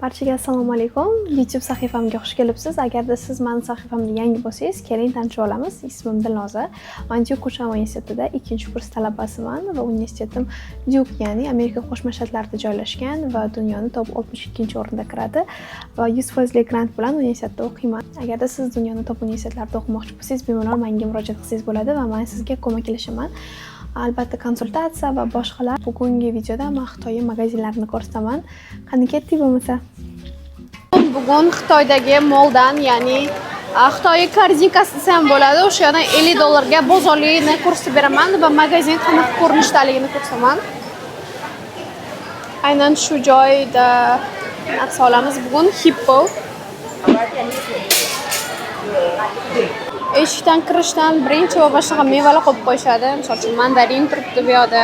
Barchaga assalomu alaykum. YouTube sahifamga xush kelibsiz. Agarda siz mani sahifamda yangi bo'lsangiz, keling, tanishib olamiz. Ismim Dilnoza. Man Duke Qo'shma universitetida ikkinchi kurs talabasiman va universitetim Duke, ya'ni Amerika Qo'shma Shtatlarida joylashgan va dunyoni top 62 o'rinda kiradi va 100% grant bilan universitetda o'qiyman. Agarda siz dunyoni top universitetlarida o'qimoqchi bo'lsangiz, bemalol menga murojaat qilsangiz bo'ladi va men sizga ko'maklashaman. Albatta, konsultatsiya va boshqalar. Bugungi videoda men Xitoy magazinlarini ko'rsataman. Qani, ketdik bo'lmasa. Bugun Xitoydagi malldan, ya'ni Xitoy корзинка si desa ham bo'ladi, o'sha yerdan 50 dollarga bozorlikni ko'rsatib beraman va magazin qanaqa ko'rinishdaligini ko'rsataman. Aynan shu joyda narsa olamiz bugun, Hippo. Eshikdan kirishdan birinchi va boshqa mevalar qo'yib qo'yishadi. Misol uchun, mandarin turibdi bu yoqda.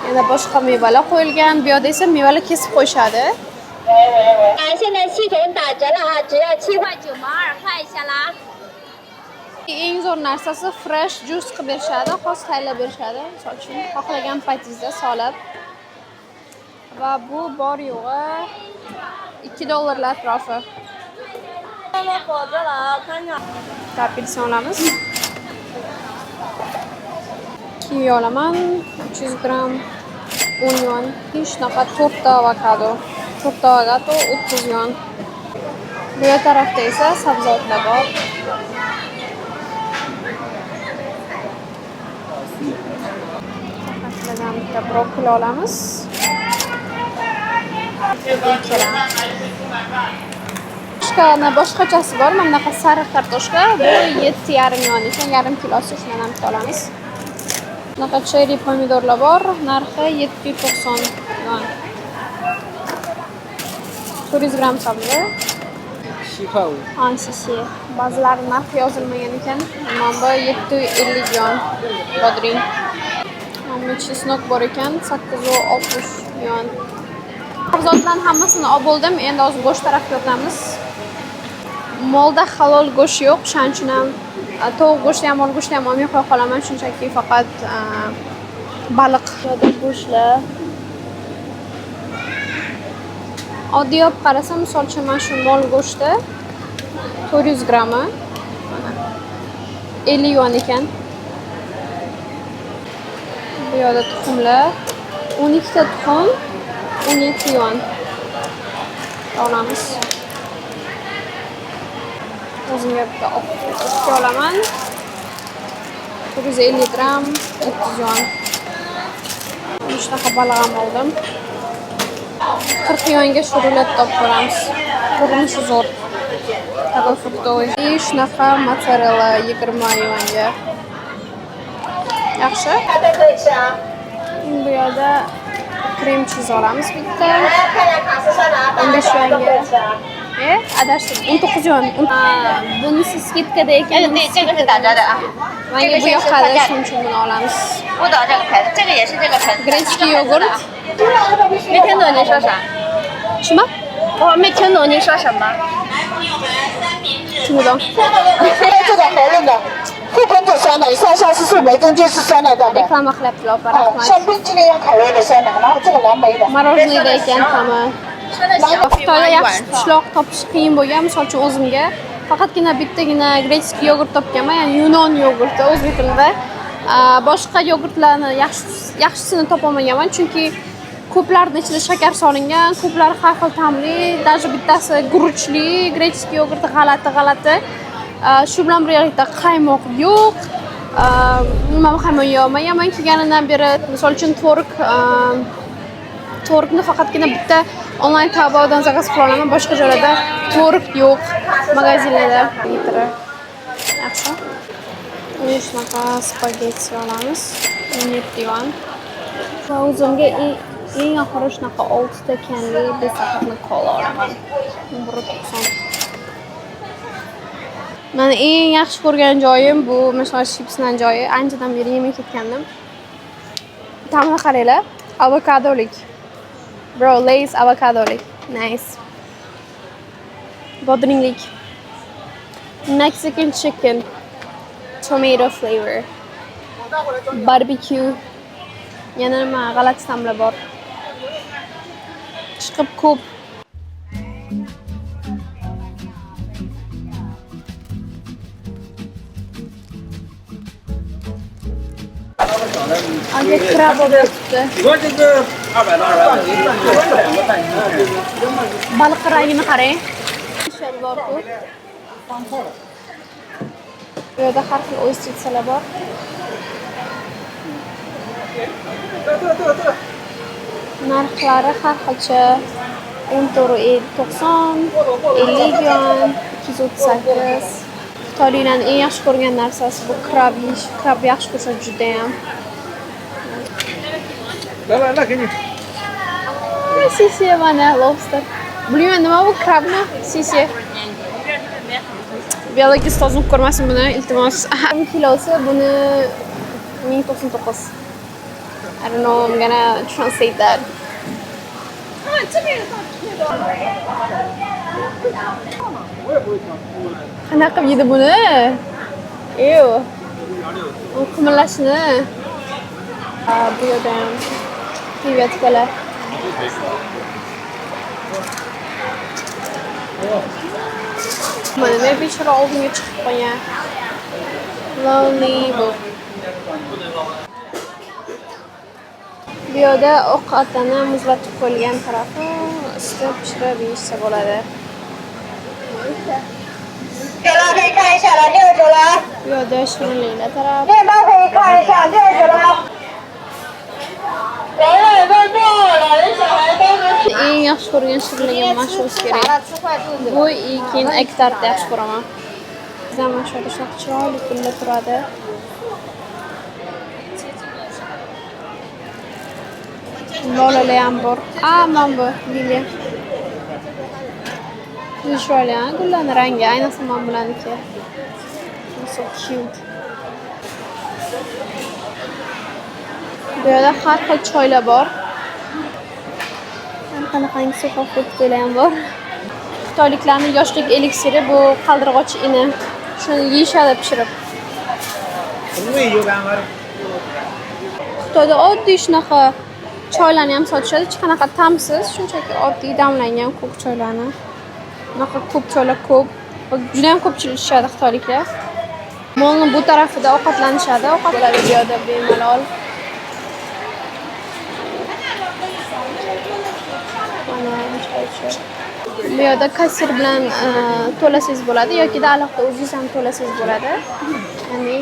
Yana boshqa mevalar qo'yilgan. Bu yoqda esa mevalar kesib qo'yishadi. 现在系统打折了啊，只要7块9毛2，看一下啦。 Eng zo'r narsasi, fresh juice qilib berishadi, xos tayyorlab berishadi. Misol uchun, xohlagan paytingizda solib. Va bu bor yo'g'i 2 dollarlar atrofi. Bitta apelsin olamiz. Kivi olaman, 300 gramm, 10 yuan. Shunaqa to'rtta avokado. To'rtta avokado 30 yuan. Bu yoq tarafda esa sabzavotlar bor. Shulardan bitta brokkoli olamiz. Ikkala. Kartoshkani boshqachasi bor. Mana bunaqa sariq kartoshka. Bu 7,5 yuan ekan, yarim kilosi, shundan ham bitta olamiz. Bunaqa cherry pomidorlar bor, narxi 790 yuan. 400 gramm sabzi. 7块5。 Ha, 谢谢. Ba'zilari narxi yozilmagan ekan. Mana bu 750 yuan bodring. Mana bu чеснок bor ekan, 860 yuan. Sabzavotlarni hammasini olib bo'ldim. Endi hozir go'sht tarafga o'tamiz. Mallda halol go'sht yo'q, shuning uchun ham tovuq go'shti ham, mol go'shti ham olmay qo'ya qolaman, shunchaki faqat baliq. Go'shtlar. Oddiy olib qarasam, misol uchun, mana shu mol go'shti 400 grammi mana 50 yuan ekan. Bu yoqda tuxumlar, 12 ta tuxum 17 yuan. Olamiz. O'zimga bitta oq olaman. 450 gramm, 30 yuan. Shunaqa baliq ham oldim. 40 yuanga shu rulet olib ko'ramiz. Ko'rinishi zo'r. Такой фруктовый. И shunaqa mozzarella 20 yuanga. Yaxshi. Bu yoqda krem cheese olamiz bitta. 15 yuanga. E, adashdim. 19 yuan. Ha, bunisi скидка da ekan. 对，这个是打折的啊。 Menga bu yoqadi, shuning uchun buni olamiz. 不倒这个牌子，这个也是这个牌子。 Греческий йогурт. 没听懂你说啥？什么？我没听懂你说什么。听不懂。这个喉咙的，不跟着酸奶，上下是树莓，中间是酸奶，对不对？ Reklama qilyaptilar, opa, 哦， rahmat. 像冰淇淋一样口味的酸奶，然后这个蓝莓的。 Мороженое da ekan hamma. Xitoyda yaxshi pishloq topish qiyin bo'lgan. Misol uchun, o'zimga faqatgina bittagina греческий yogurt topganman, ya'ni yunon yogurti o'zbek tilida. Boshqa yogurtlarni yaxshisini topolmaganman, chunki ko'plarni ichida shakar solingan, ko'plari har xil ta'mli, даже bittasi guruchli греческий yogurti g'alati g'alati. Shu bilan birgalikda qaymoq yo'q. Man qaymoq yeyolmaganman kelganidan beri. Misol uchun, творог ni faqatgina bitta onlayn Taobaodan заказ qila olaman, boshqa joylarda tvorog yo'q magazinlarda. Litri. Yaxshi. Mana shunaqa spagetti olamiz. 17 yuan. Va o'zimga eng oxiri shunaqa 6 ta kanli бесахарный kola olaman. 1,90. Mani eng yaxshi ko'rgan joyim bu mana shunaqa chipsdan joyi. Anchadan beri yemay ketgandim. Ta'mini qaranglar. Avokadolik. Bro, Lay's avokadolik. Nice. Bodringlik. Mexican chicken. Tomato flavor. Barbecue. Yana nima g'alati ta'mlar bor. Chiqib ko'p. Aka, краб olib ketibdi. 你说这个200到250，两个半斤。 Baliq rangini qarang. Bor-ku. Bu yerda har xil устрица lar bor. 对对对对。 Narxlari har xilcha: 14,90, 50 yuan, 238. Xitoyliklarni eng yaxshi ko'rgan narsasi bu краб yeyish. Краб yaxshi ko'rishadi judayam. 来来来，给你。 谢谢 mana lobster. Bilmayman nima bu, краб mi? 谢谢. Biologist ozib ko'rmasin buni, iltimos. Kilosi buni 1099. I don't know, I'm gonna translate that. Qanaqa qilib yedi buni? Ew. U qimirlashini. Bu yerda ham креветка lar. Mana men bechora oldimga chiqib qolgan. Lonely bu. Bu yerda oq atani muzlatib qo'yilgan tarafi, isitib pishirib yeyishsa bo'ladi. 这了可以看一下了，69了。 Bu yerda shirinliklar taraf. 面包可以看一下，69了。来了，在做了，你小孩都是。 Eng yaxshi ko'rgan shirinligim mana shu bo'lsa kerak. Bu и keyin egg tartni yaxshi ko'raman. Bizda mana shu yerda shunaqa chiroyli gullar turadi. Lolalar ham bor. A, mana bu liliya. Juda chiroyli, a, gullarni rangi, ayniqsa mana bularniki. So cute. Bu yerda har xil choylar bor. Har qanaqangi сухофрукт lar ham bor. Xitoyliklarning yoshlik eliksiri bu qaldirg'och ini. Shuni yeyishadi pishirib. 红味油干丸。 Xitoyda oddiy shunaqa choylarni ham sotishadi, hech qanaqa ta'msiz, shunchaki oddiy damlangan ko'k choylarni. Bunaqa ko'p choylar ko'p. Va juda ham ko'pchilik ichishadi xitoyliklar. Molni bu tarafida ovqatlanishadi. Ovqat bo'ladi bu yerda bemalol. Mana choy ichishadi. Bu yerda kassir bilan to'lasangiz bo'ladi yokida alohida o'zingiz ham to'lasangiz bo'ladi. Ya'ni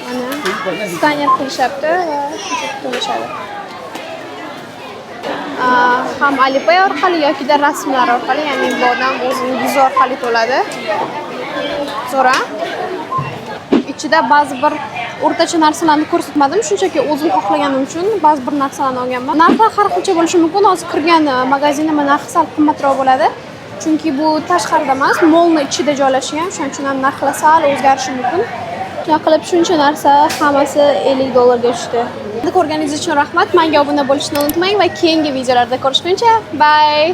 mana skaner qilishyapti va shunchaki to'lashadi. Ham Alipay orqali yokida rasmlar orqali, ya'ni bu odam o'zining yuzi orqali to'ladi. Zo'r, a? Ichida ba'zi bir o'rtacha narsalarni ko'rsatmadim, shunchaki o'zim xohlaganim uchun ba'zi bir narsalarni olganman. Narxlar har xilcha bo'lishi mumkin. Hozir kirgan magazinda narxi sal qimmatroq bo'ladi. Chunki bu tashqarida emas, molni ichida joylashgan, shuning uchun ham narxlar sal o'zgarishi mumkin. Shunaqa qilib shuncha narsa hammasi 50 dollarga tushdi. Ko'rganingiz uchun rahmat. Menga obuna bo'lishni unutmang va keyingi videolarda ko'rishguncha, bye.